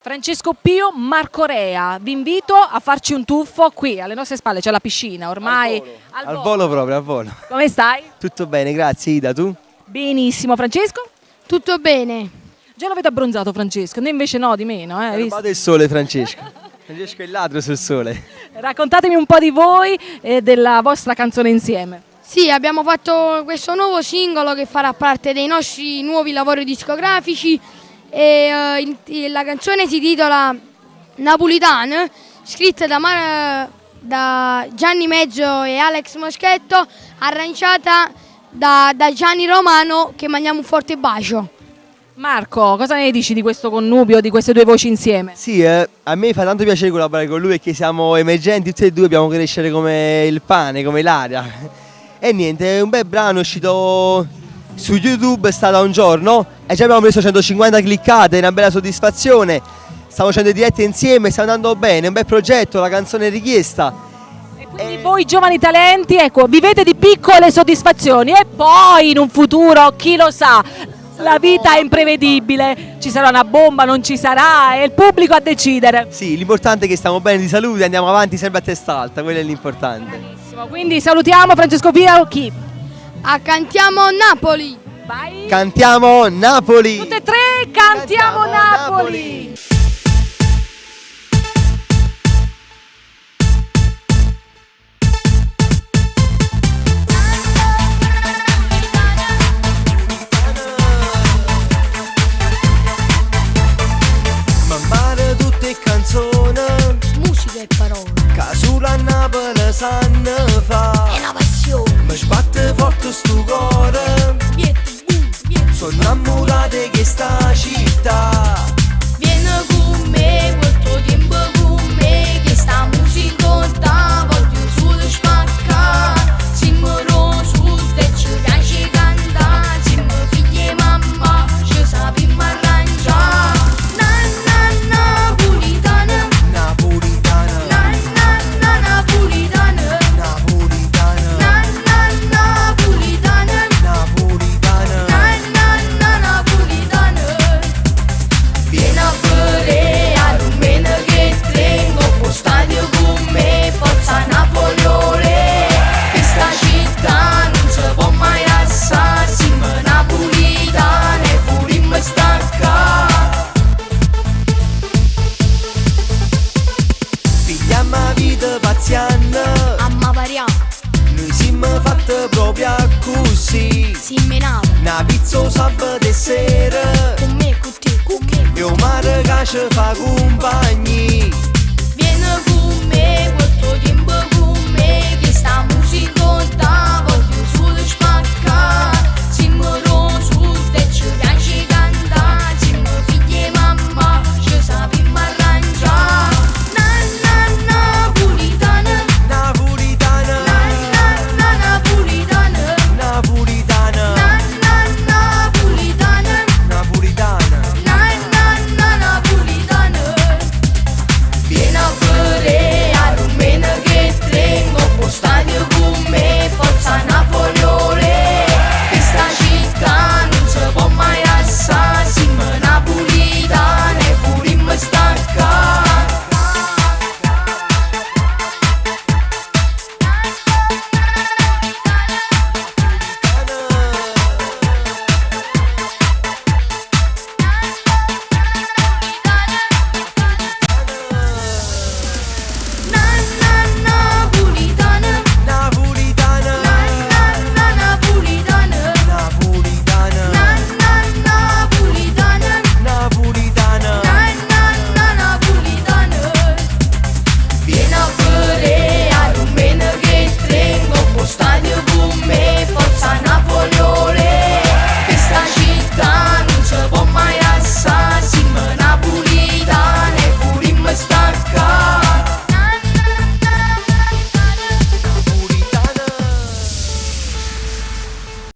Francesco Pio, Marco Rea, vi invito a farci un tuffo qui alle nostre spalle, c'è la piscina ormai. Al volo. Al volo proprio, al volo. Come stai? Tutto bene, grazie Ida, tu? Benissimo, Francesco? Tutto bene. Già lo vedo abbronzato Francesco, noi invece no, di meno. Hai rubato il sole Francesco. Francesco è il ladro sul sole. Raccontatemi un po' di voi e della vostra canzone insieme. Sì, abbiamo fatto questo nuovo singolo che farà parte dei nostri nuovi lavori discografici e la canzone si titola Napulitan, scritta da Gianni Mezzo e Alex Moschetto, arrangiata da Gianni Romano, che mandiamo un forte bacio. Marco, cosa ne dici di questo connubio, di queste due voci insieme? Sì, a me fa tanto piacere collaborare con lui perché siamo emergenti tutti e due, dobbiamo crescere come il pane, come l'aria. E niente, è un bel brano, è uscito su YouTube, è stato un giorno e già abbiamo preso 150 cliccate, è una bella soddisfazione. Stiamo facendo dirette insieme, stiamo andando bene, è un bel progetto, la canzone è richiesta. E quindi voi giovani talenti, ecco, vivete di piccole soddisfazioni e poi in un futuro, chi lo sa, la vita è imprevedibile, ci sarà una bomba, non ci sarà, è il pubblico a decidere. Sì, l'importante è che stiamo bene di salute, andiamo avanti sempre a testa alta, quello è l'importante. Bravissimo, quindi salutiamo Francesco Pio, chi? A Cantiamo Napoli! Vai! Cantiamo Napoli! Tutte e tre cantiamo, Cantiamo Napoli! Napoli! Mammare tutte canzoni, Musica e parole, che sulla Napoli sanno fa. è una passione. Mi sbatte forte sto cuore, sono innamorato di questa città. Vieni con me, questo tempo con me, che sta musica conta, voglio solo spaccare. Siamo su e ci piace cantare, siamo figli e mamma, ci sappiamo arrangiare. Na na napolitana, Napolitana, na na na napolitana, napolitana, na na napolitana, napolitana. na na na napolitana. Vieni a vedere a Rumena che tengo, po stadio con me, forza Napolione. Questa città non si può mai lasciare, siamo napolitani e vogliamo staccare. Pigliamo la vita pazziana, Amma pariamo, noi siamo fatte proprio così. si menava, Una pizza o sabato e sera, con me, con te, con chi? e un mare che ci fa compagnia.